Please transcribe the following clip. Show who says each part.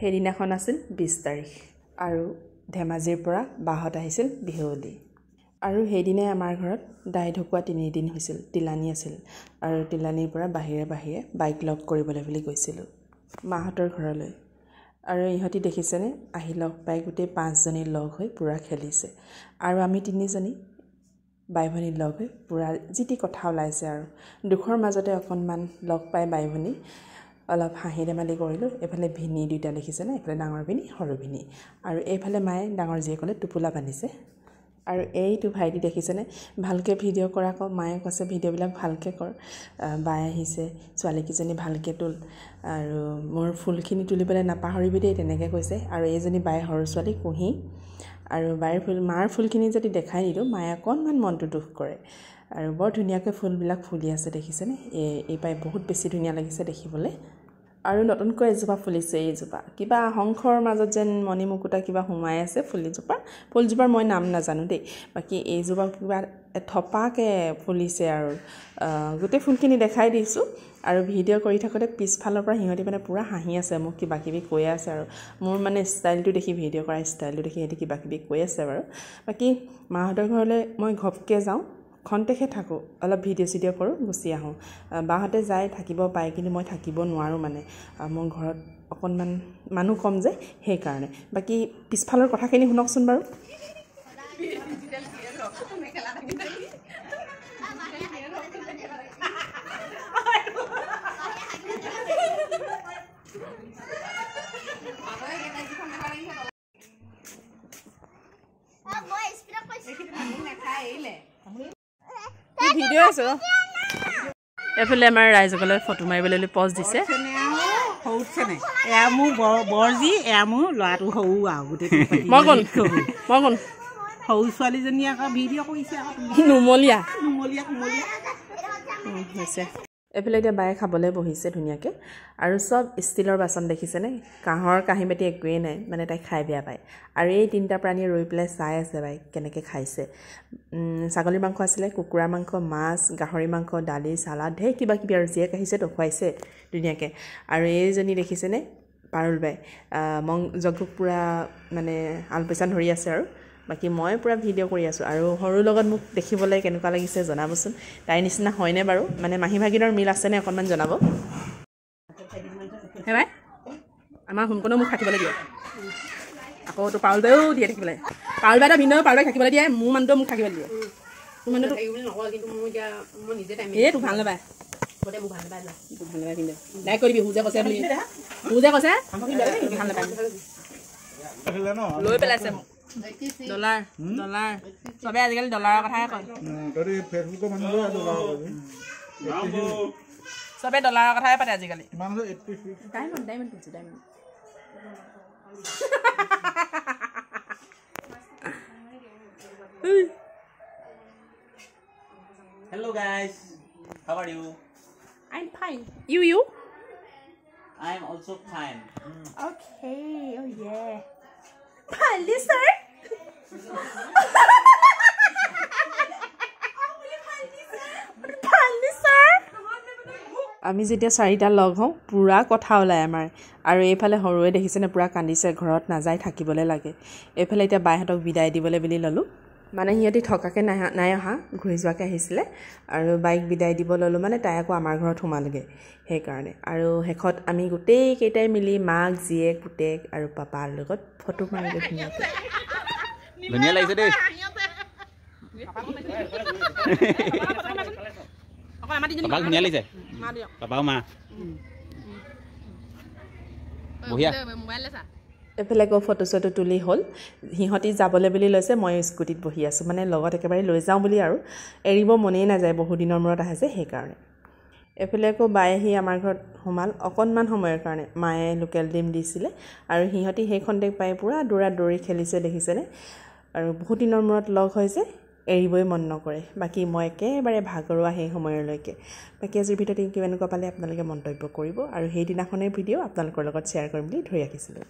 Speaker 1: সেইদিনাখন আছিল 20 তাৰিখ আৰু ধেমাজিৰ পৰা বাহঁত আহিছিল বিহুৱলী। আৰু সেইদিনাই আমাৰ ঘৰত দাই ঢকুৱা 3 দিন হৈছিল, তিলানী আছিল। আৰু তিলানীৰ পৰা বাহিৰে বাহিৰে বাইক লগ কৰিবলৈ বুলি গৈছিলোঁ মাহঁতৰ ঘৰলৈ। আৰু ইহঁতি দেখিছেনে আহি লগ পাই গোটেই 5জনী লগ হৈ পূৰা খেলিছে। আৰু আমি 3জনী বাই ভনী লগ হৈ পূৰা যি টি কথা ওলাইছে। আৰু দুখৰ মাজতে অকণমান লগ পাই বাই ভনী অলপ হাঁহি ধেমালি কৰিলোঁ। এইফালে ভিনী দুইটা দেখিছেনে, এইফালে ডাঙৰ ভিনী সৰু ভিনী। আৰু এইফালে মায়ে ডাঙৰ জীয়েকলৈ টোপোলা বান্ধিছে। আৰু এইটো ভাইটি দেখিছেনে, ভালকৈ ভিডিঅ' কৰা আকৌ মায়ে কৈছে ভিডিঅ'বিলাক ভালকৈ কৰ, বাই আহিছে ছোৱালীকেইজনী ভালকৈ তোল আৰু মোৰ ফুলখিনি তুলিবলৈ নাপাহৰিবি দেই তেনেকৈ কৈছে। আৰু এইজনী বাই সৰু ছোৱালী কুঁহি। আৰু বাইৰ ফুল মাৰ ফুলখিনি যদি দেখাই নিদিওঁ মায়ে অকণমান মনটো দুখ কৰে। আৰু বৰ ধুনীয়াকৈ ফুলবিলাক ফুলি আছে দেখিছেনে, এই পাই বহুত বেছি ধুনীয়া লাগিছে দেখিবলৈ। আৰু নতুনকৈ এজোপা ফুলিছে, এইজোপা কিবা শংখৰ মাজত যেন মণিমুকুতা কিবা সোমাই আছে ফুলিজোপা। ফুলজোপাৰ মই নাম নাজানো দেই, বাকী এইজোপা কিবা থপাকৈ ফুলিছে। আৰু গোটেই ফুলখিনি দেখাই দিছোঁ। আৰু ভিডিঅ' কৰি থাকোঁতে পিছফালৰ পৰা সিহঁতি মানে পূৰা হাঁহি আছে, মোক কিবা কিবি কৈ আছে। আৰু মোৰ মানে ষ্টাইলটো দেখি, ভিডিঅ' কৰা ষ্টাইলটো দেখি সিহঁতি কিবা কিবি কৈ আছে বাৰু। বাকী মাহঁতৰ ঘৰলৈ মই ঘপকৈ যাওঁ, খন্তেকহে থাকোঁ, অলপ ভিডিঅ' চিডিঅ' কৰোঁ, গুচি আহোঁ। বাহঁতে যায় থাকিব পাৰে, কিন্তু মই থাকিব নোৱাৰোঁ, মানে মোৰ ঘৰত অকণমান মানুহ কম যে সেইকাৰণে। বাকী পিছফালৰ কথাখিনি শুনকচোন বাৰু। ভিডিঅ' আছে এইফালে আমাৰ ৰাইজসকলে ফটো মাৰিবলৈ পজ দিছে। হৈছে এইফালে এতিয়া বায়ে খাবলৈ বহিছে ধুনীয়াকৈ। আৰু চব ষ্টীলৰ বাচন দেখিছেনে, কাঁহৰ কাঁহী বাতি একোৱেই নাই, মানে তাই খাই বেয়া পায়। আৰু এই 3টা প্ৰাণীয়ে ৰৈ পেলাই চাই আছে বাই কেনেকৈ খাইছে। ছাগলীৰ মাংস আছিলে, কুকুৰাৰ মাংস, মাছ, গাহৰি মাংস, দালি, চালাড, ঢেৰ কিবা কিবি। আৰু জীয়েক আহিছে তো খুৱাইছে ধুনীয়াকৈ। আৰু এইজনী দেখিছেনে পাৰুল বাই মং জগ্গুক পূৰা মানে আলপৈচান ধৰি আছে। আৰু বাকী মই পূৰা ভিডিঅ' কৰি আছোঁ। আৰু সৰুৰ লগত মোক দেখিবলৈ কেনেকুৱা লাগিছে জনাবচোন, তাইৰ নিচিনা হয়নে বাৰু, মানে মাহী ভাগিনৰ মিল আছেনে অকণমান জনাব। হে ভাই আমাৰ সোনকনেও মোক থাকিবলৈ দিয়ে, আকৌ তোৰ পাৰুল বায়ো দিয়ে থাকিবলৈ। পাৰুল বাই ভিন্ন পাৰুল বাই থাকিবলৈ দিয়ে, মোৰ মানুহটোৱে মোক থাকিবলৈ দিয়ে। তোৰ মানুহটো এই তোক ভাল নাপায়, তোক ভাল নাপায় ভিন্ন ডাইৰেক্ট কৈ দিবি। সুজে কৈছে বুলি, সুজে কৈছে ভাল নাপায়, লৈ পেলাইছে মোক। ডলাৰ ডলাৰ চবে আজিকালি ডলাৰৰ কথাহে কয়, চবে ডলাৰৰ কথাহে পাতে আজিকালি। ডায়মণ্ড ডায়মণ্ড তুলিছোঁ, diamond.
Speaker 2: Hello guys, how are you?
Speaker 1: I'm fine. You you?
Speaker 2: I'm also fine.
Speaker 1: Okay, oh yeah. Finally, sir. আমি যেতিয়া 4টা লগ হওঁ পূৰা কথা ওলায় আমাৰ। আৰু এইফালে সৰুৱে দেখিছেনে পূৰা কান্দিছে, ঘৰত নাযায় থাকিবলৈ লাগে। এইফালে এতিয়া বাইহঁতক বিদায় দিবলৈ বুলি ল'লোঁ, মানে সিহঁতি থকাকৈ নাই অহা, ঘূৰি যোৱাকৈ আহিছিলে। আৰু বাইক বিদায় দিব ল'লোঁ, মানে তাই আকৌ আমাৰ ঘৰত সোমালগৈ সেইকাৰণে। আৰু শেষত আমি গোটেইকেইটাই মিলি মাক জীয়েক পুতেক আৰু পাপাৰ লগত ফটো মাৰিলোঁ ধুনীয়াকৈ।
Speaker 2: ধুনীয়া লাগিছে দেই। পাপাক ধুনীয়া লাগিছে, পাপাও মা বঢ়িয়া।
Speaker 1: এইফালে আকৌ ফটো চটো তুলি হ'ল, সিহঁতি যাবলৈ বুলি লৈছে, মই স্কুটিত বহি আছোঁ, মানে লগত একেবাৰে লৈ যাওঁ বুলি। আৰু এৰিব মনেই নাযায়, বহুদিনৰ মূৰত আহে যে সেইকাৰণে। এইফালে আকৌ বাই আহি আমাৰ ঘৰত সোমাল অকণমান সময়ৰ কাৰণে। মায়ে লোকেল ডিম দিছিলে আৰু সিহঁতি সেইখনতে পাই পূৰা দৌৰা দৌৰি খেলিছে দেখিছেনে। আৰু বহুত দিনৰ মূৰত লগ হৈছে, এৰিবই মন নকৰে। বাকী মই একেবাৰে ভাগৰুৱা সেই সময়লৈকে। বাকী আজিৰ ভিডিঅ'টো কেনেকুৱা পালে আপোনালোকে মন্তব্য কৰিব। আৰু সেইদিনাখনেই ভিডিঅ' আপোনালোকৰ লগত শ্বেয়াৰ কৰিম বুলি ধৰি ৰাখিছিলোঁ।